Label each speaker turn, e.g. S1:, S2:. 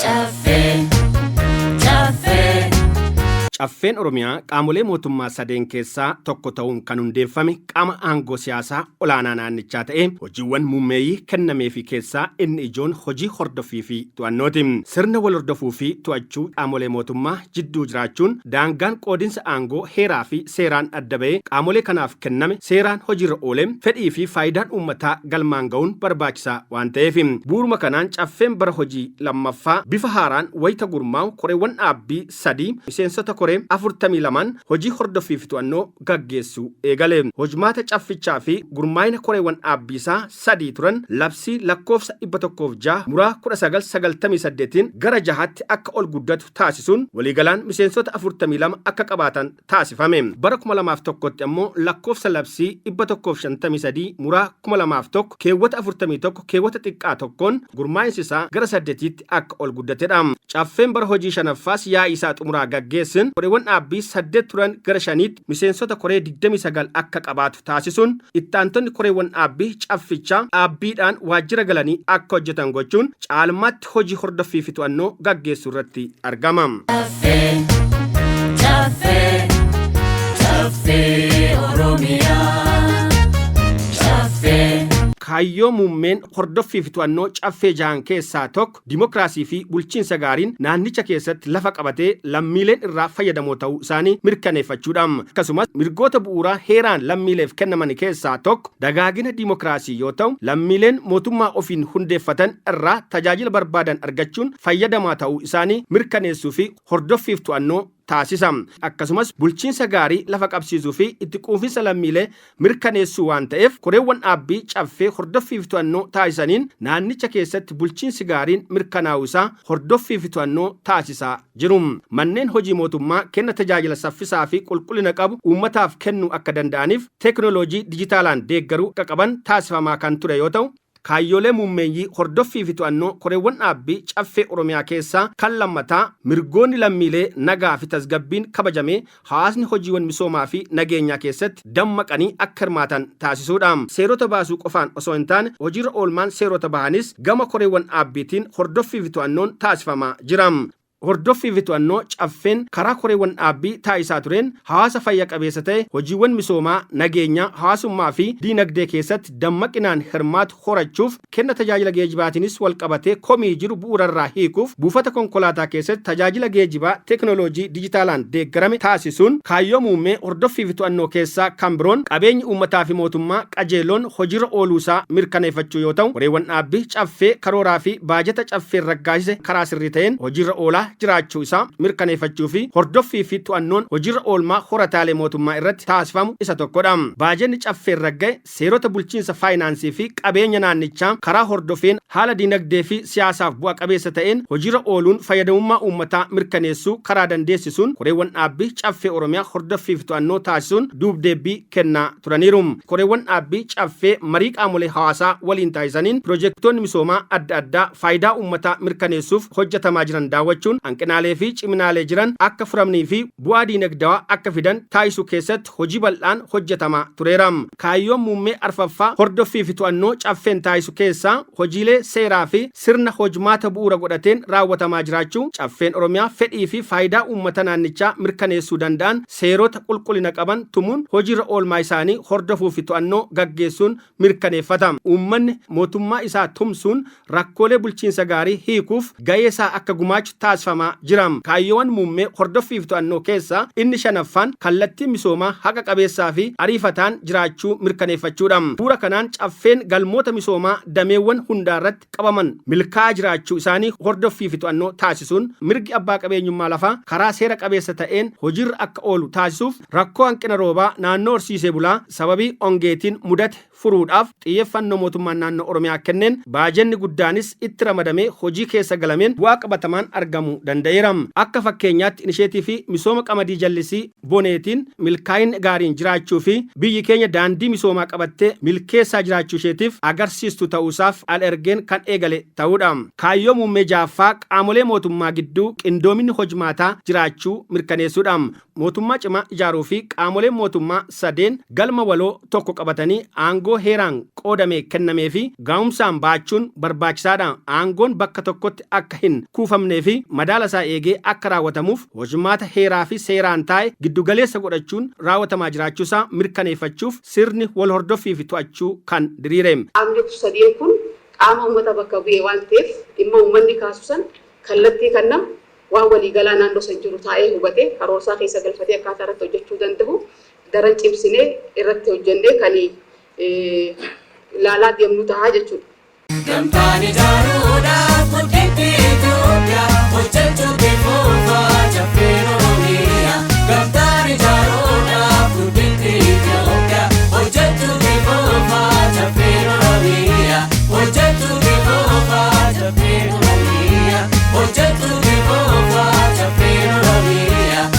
S1: Caffee, caffee.
S2: Caffeen Oromiyaa qaamolee mootummaa sadeen keessaa tokko ta'uun kan hundeeffame qaama aangoo siyaasaa olaanaa naannichaa ta'ee hojiiwwan muummeeyyii kennameefii keessaa inni ijoon hojii hordoffii fi to'annooti. Sirna wal hordofuu fi to'achuu qaamolee mootummaa jidduu jiraachuun daangaan qoodinsa aangoo heeraa fi seeraan adda ba'ee qaamolee kanaaf kenname seeraan hojiirra oolee fedhii fi faayidaan uummataa galmaan ga'uun barbaachisaa waan ta'eef. Bu'uuruma kanaan Caffeen bara hojii 2ffaa bifa haaraan wayita gurmaa'u koreewwan dhaabbii 3 miseensota koree 42n hojii hordoffii fi to'annoo gaggeessuu eegale. Hojmaata Caffichaa fi gurmaa'ina koreewwan dhaabbiisaa 3 turan labsii lakkoofsa 106 muraa 1998n gara jahaatti akka ol guddatu taasisuun waliigalaan miseensota 42 akka qabaatan taasifame. Bara 2001tti ammoo lakkoofsa labsii 153 muraa 2001 keewwata 41 keewwata xiqqaa 1n gurmaa'insi isaa gara saddetiitti akka ol guddatedha. Caffeen bara hojii shanaffaas yaa'ii isaa xumuraa gaggeessen koreewwan dhaabbii 8 turan gara shaniitti miseensota koree 29 akka qabaatu taasisuun itti aantonni koreewwan dhaabbii Caffichaa dhaabbiidhaan waajjira galanii akka hojjetan gochuun caalmaatti hojii hordoffii fi to'annoo gaggeessuu irratti argama.
S1: Caffee, caffee, caffee Oromiyaa. Caffee.
S2: Kaayyoo muummeen hordoffii fi to'annoo Caffee jahan keessaa tokko dimokiraasii fi bulchiinsa gaariin naannicha keessatti lafa qabatee lammiileen irraa fayyadamoo ta'uu isaanii mirkaneeffachuudha. Akkasumas mirgoota bu'uuraa heeraan lammiileef kennamani keessaa tokko dagaagina dimokiraasii yoo ta'u, lammiileen mootummaa ofiin hundeeffatan irraa tajaajila barbaadan argachuun fayyadamaa ta'uu isaanii mirkaneessuu fi hordoffiif to'annoo taasisa. Akkasumas bulchiinsa gaarii lafa qabsiisuu fi itti quufinsa lammiilee mirkaneessuu waan ta'eef koreewwan dhaabbii Caffee hordoffii fi to'annoo taasisaniin naannicha keessatti bulchiinsi gaariin mirkanaa'uu isaa hordoffii fi to'annoo taasisaa jiru. Manneen hojii mootummaa kenna tajaajila saffisaa fi qulqullina qabu uummataaf kennuu akka danda'aniif teeknooloojii dijitaalaan deeggaruu akka qaban taasifamaa kan ture yoo ta'u, Kaayyoolee muummeeyyii hordoffii fi to'annoo koreewwan dhaabbii Caffee Oromiyaa keessaa kan lammataa mirgoonni lammiilee nagaa fi tasgabbiin kabajamee hawaasni hojiiwan misoomaa fi nageenyaa keessatti dammaqanii akka hirmaatan taasisuudha. Seerota baasuu qofaan osoo hin taane hojiirra oolmaan seerota bahanis gama koreewwan dhaabbiitiin hordoffii fi to'annoon taasifamaa jira. Hordoffii fi to'annoo Caffeen karaa koreewwan dhaabbii taasisaa tureen hawaasa fayya qabeessa ta'e hojiiwwan misoomaa, nageenyaa, hawaasummaa fi diinagdee keessatti dammaqinaan hirmaatu horachuuf kenna tajaajila geejibaatiinis walqabatee komii jiru bu'uurarraa hiikuuf buufata konkolaataa keessatti tajaajila geejibaa teeknooloojii dijitaalaan deeggarame taasisuun kaayyoo muummee hordoffii fi to'annoo keessaa kan biroon qabeenyi uummataa fi mootummaa qajeeloon hojiirra ooluusaa mirkaneeffachuu yoo ta'u koreewwan dhaabbii Caffee karooraa fi baajata Caffeen raggaasise karaa sirrii ta'een hojiirra oolaa jiraachuu isaa mirkaneeffachuu fi hordoffii fi to'annoon hojiirra oolmaa horataalee mootummaa irratti taasifamu isa tokkodha. Baajanni Caffeen ragga'e seerota bulchiinsa faayinaansii fi qabeenya naannichaa karaa hordofeen haala dinagdee fi siyaasaaf bu'a qabeessa ta'een hojiirra ooluun fayyadamummaa uummataa mirkaneessuu karaa dandeessisuun koreewwan dhaabbii Caffee Oromiyaa hordoffii fi to'annoo taasisuun duubdeebbii kennaa turaniiru. Koreewwan dhaabbii Caffee marii qaamolee hawaasaa waliin taasisaniin pirojektoonni misoomaa adda addaa faayidaa uummataa mirkaneessuuf hojjetamaa jiran daawwachuun hanqinaalee fi ciminaalee jiran akka furamnii fi bu'aa diinagdawaa akka fidan taasisuu keessatti hojii bal'aan hojjetamaa tureera. Kaayyoon muummee arfaffaa hordoffii fi to'annoo Caffeen taasisu keessaa hojiilee seeraa fi sirna hojmaata bu'uura godhateen raawwatamaa jiraachuu Caffeen Oromiyaa fedhii fi faayidaa uummata naannichaa mirkaneessuu danda'an seerota qulqullina qaban tumuun hojiirra oolmaa isaanii hordofuu fi to'annoo gaggeessuun mirkaneeffata. Uummanni mootummaa isaa tumsuun rakkoolee bulchiinsa gaarii hiikuuf gahee isaa akka gumaachu taasifamaa jira. Kaayyowan muummee hordoffii fi to'annoo keessaa inni shanaffaan kallattiin misoomaa haqa qabeessaa fi ariifataan jiraachuu mirkaneeffachuudha. Bu'uura kanaan Caffeen galmoota misoomaa dameewwan hundaarratti qabaman milkaa'aa jiraachuu isaanii hordoffii fi to'annoo taasisuun mirgi abbaa qabeenyummaa lafaa karaa seera qabeessa ta'een hojiirra akka oolu taasisuuf rakkoo hanqina roobaa naannoo horsiisee bulaa sababii ongeetiin mudate furuudhaaf xiyyeeffannoo mootummaan naannoo Oromiyaa kenneen baajenni guddaanis itti ramadamee hojii keessa galameen bu'aa qabatamaan argamuu danda'eera. Akka fakkeenyaatti inisheetiivii misooma qamadii jallisii boneetiin milkaa'inni gaariin jiraachuu fi biyyi keenya daandii misoomaa qabattee milkeessaa jiraachuu isheetiif agarsiistuu ta'uusaaf al ergeen kan eegale ta'uudha. Kaayyoo muummee ja'affaa qaamolee mootummaa gidduu qindoominni hojmaataa jiraachuu mirkaneessuudha. Mootummaa cimaa ijaaruu fi qaamoleen mootummaa sadeen galma waloo tokko qabatanii aangoo heeraan qoodame kennamee fi ga'umsaan baachuun barbaachisaadha. Aangoon bakka tokkotti akka hin kuufamnee fi madaala isaa eegee akka raawwatamuuf hojmaata heeraa fi seeraan taa'e giddugaleessa godhachuun raawwatamaa jiraachuusaa mirkaneeffachuuf sirni wal hordoffii fi to'achuu kan diriire.
S3: Qaamni sadeen kun qaama uummata bakka bu'ee waan ta'eef, dhimma uummanni kaasu san kallattii kan nama waan waliigalaa naannoo san jiru taa'ee hubatee karoorsaa keessa galfatee akkaataa irratti hojjechuu danda'u daran cimsinee irratti hojjennee kan ilaalaa deemnu ta'a jechuudha.
S1: Gamtaan ijaaruudhaaf guddinni Itoophiyaa hojjechuu itti fufaa Caffeen Oromiyaa. Gamtaan ijaaruudhaaf.